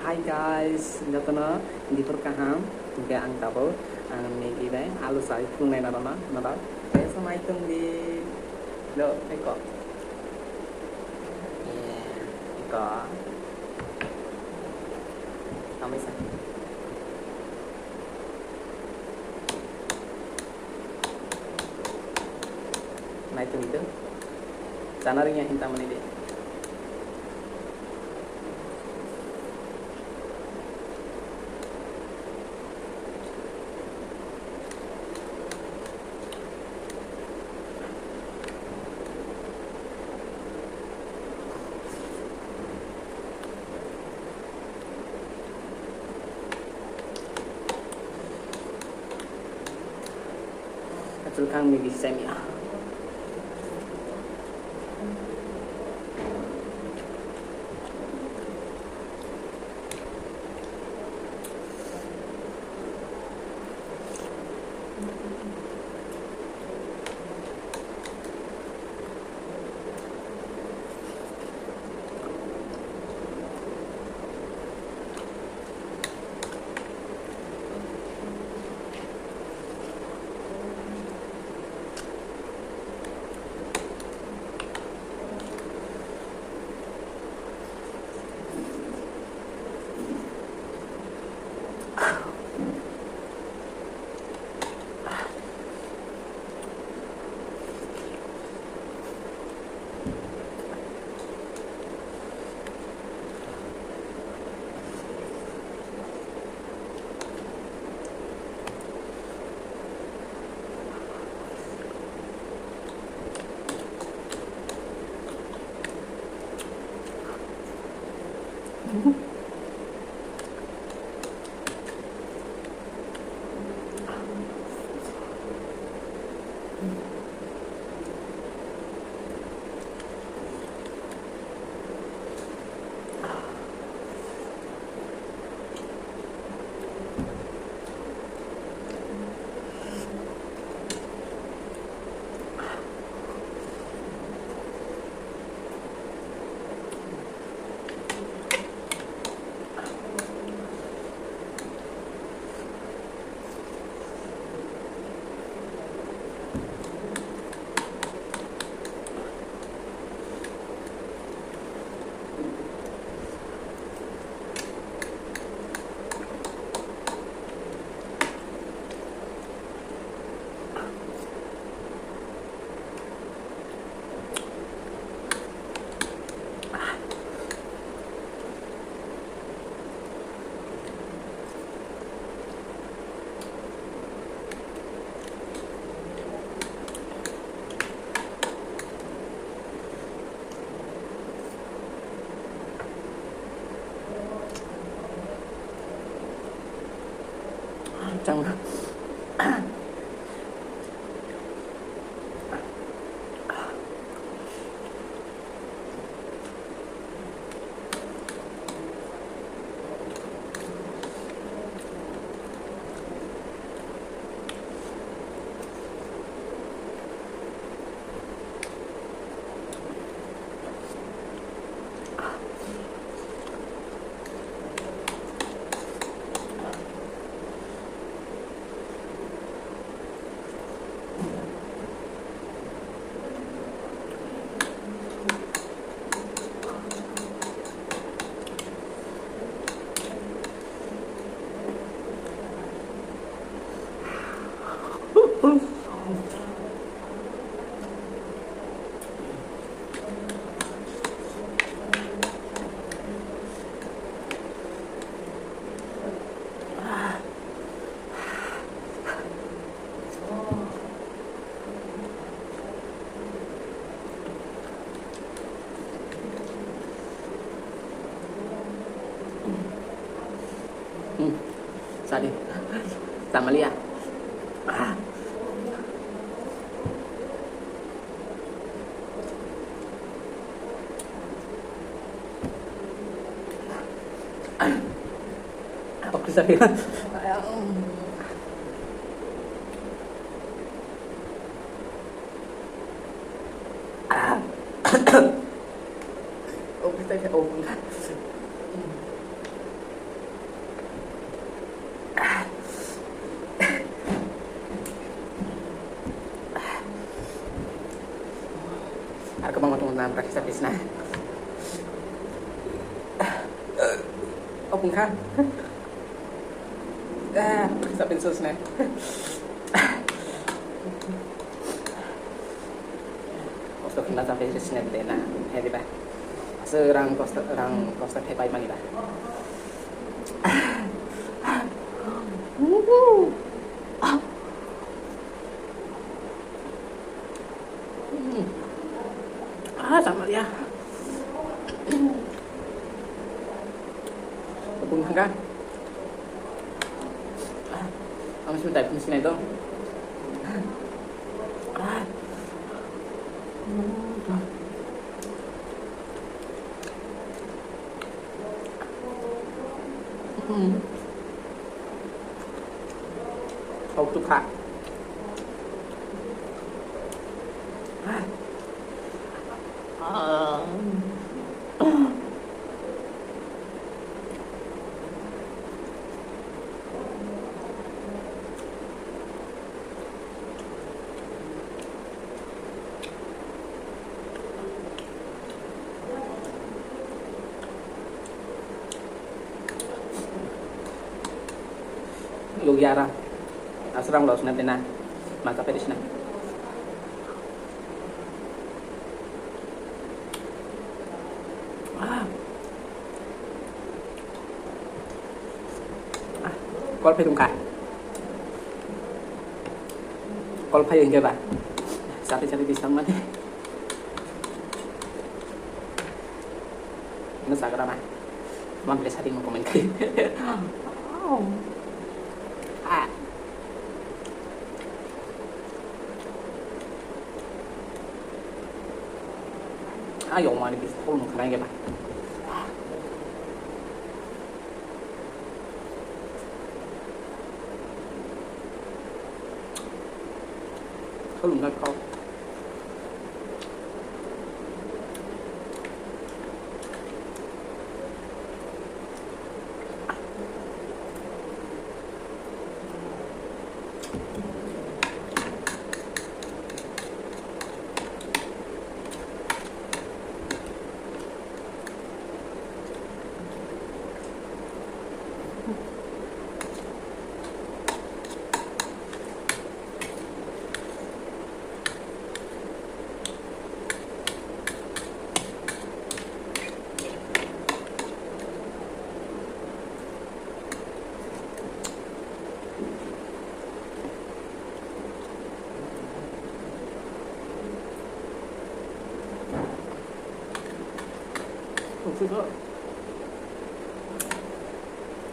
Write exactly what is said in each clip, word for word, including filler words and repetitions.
Hi guys, jotono diphuru kaham. Hwnkhe ang tabuk ang Maggi bai alu chai phunuknai norokno, norok tei samai tongdi. Lo, eko. Yeah, eko. Tamai sa. Naitung itu. Chana ringya hinta mani de. Achukang Maggi semi. Chang. Hmm. Sadi. Tamalia. Ah. Aku sakit. Ah. Aku sakit. Oh. Ang prakisa pisna. Opung kha. Ah, prakisa pisna. Kosto khna ta pisna de na. Hai diba. Asa rang kosto, rang kosto thepai mani ba. Uhu. Ah. Hmm. Ah, sama ya. Tepung hangka. Ah, ang sudah pun sini dong. Ah. Hmm. Hau tu kha. Lugiara asrang los na tena maka perisna. Ah. Ah, kol phai tongkha. Kol phai hingke ba. Sati sati disam mati. Ano sagra ma. Mam le sati mo komen kai. Ah. Ayo mani bis phone khana gela. Khulum na kau.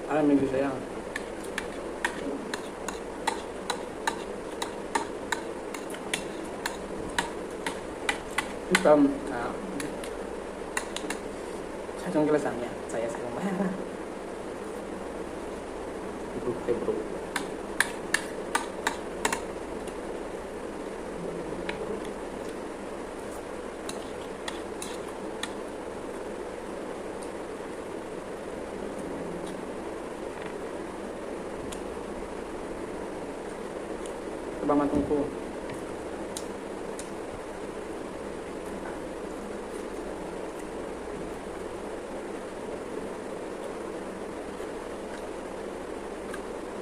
Ang migwi saya. Hitam, ah, sajong kela samya, saya sajong bayar. Ibu kai bro. Bama tongkho.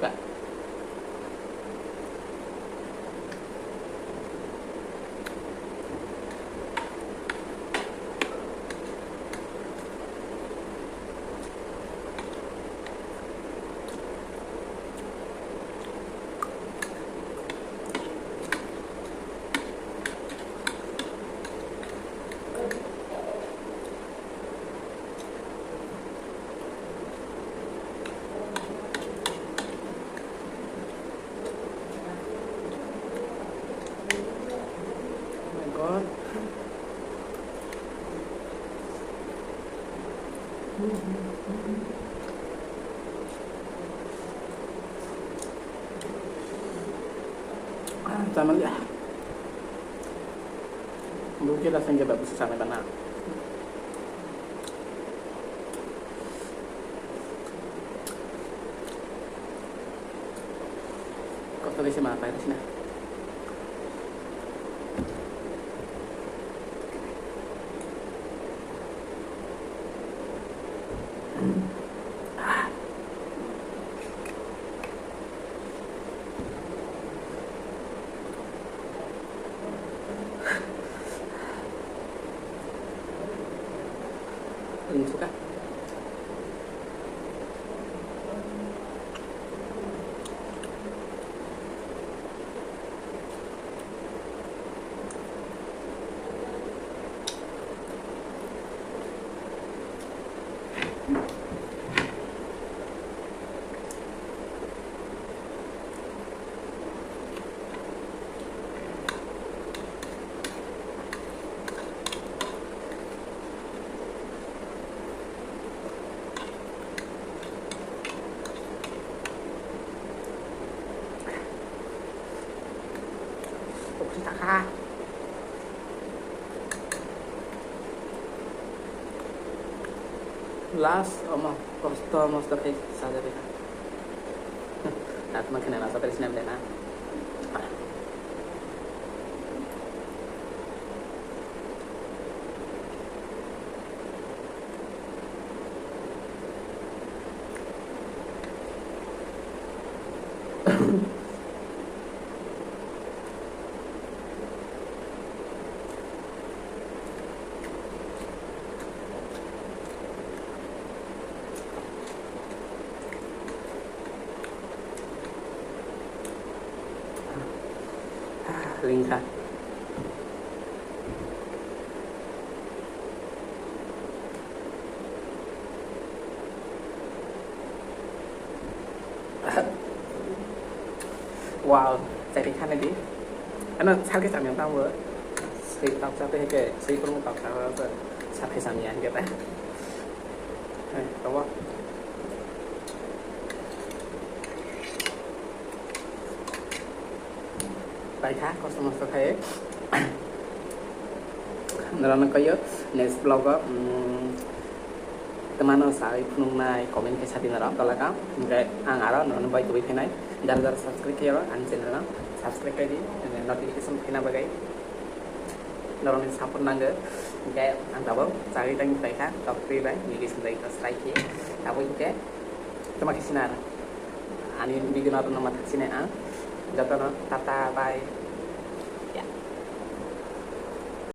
Ba. Oh my God. Ah, tama ya. Bukit asing kita bisa sana bana. Kotor isi mata isi na. Takha. Last omo kosto mosto khe sajagwi kha. Atma khena nasa tari sinam dena. Lingkha. Wow, chari khani di. Ano salke samyang tangbo. Sui tak sa te ke sui purung tak sa sa salke samyang ke ta. Hai, tawa. Paikha kosto mosto khai. Norokno kaiyo next vlog o, mm, twmano sawi phunuknai comment khe sadi norok tolaka. Hingke ang aro norokno bai tubui phainai. Jar jar subscribe khayo ani channel no subscribe khai di. Notification phaina bagwi norokni support nango. Hingke ang tabuk chagwi tangwi paikha tok twi bai mili sundai kha slai khe. Tabuk hingke tama khe sinar. Ani video no tongma thaksinai ang. Jotono tata bye.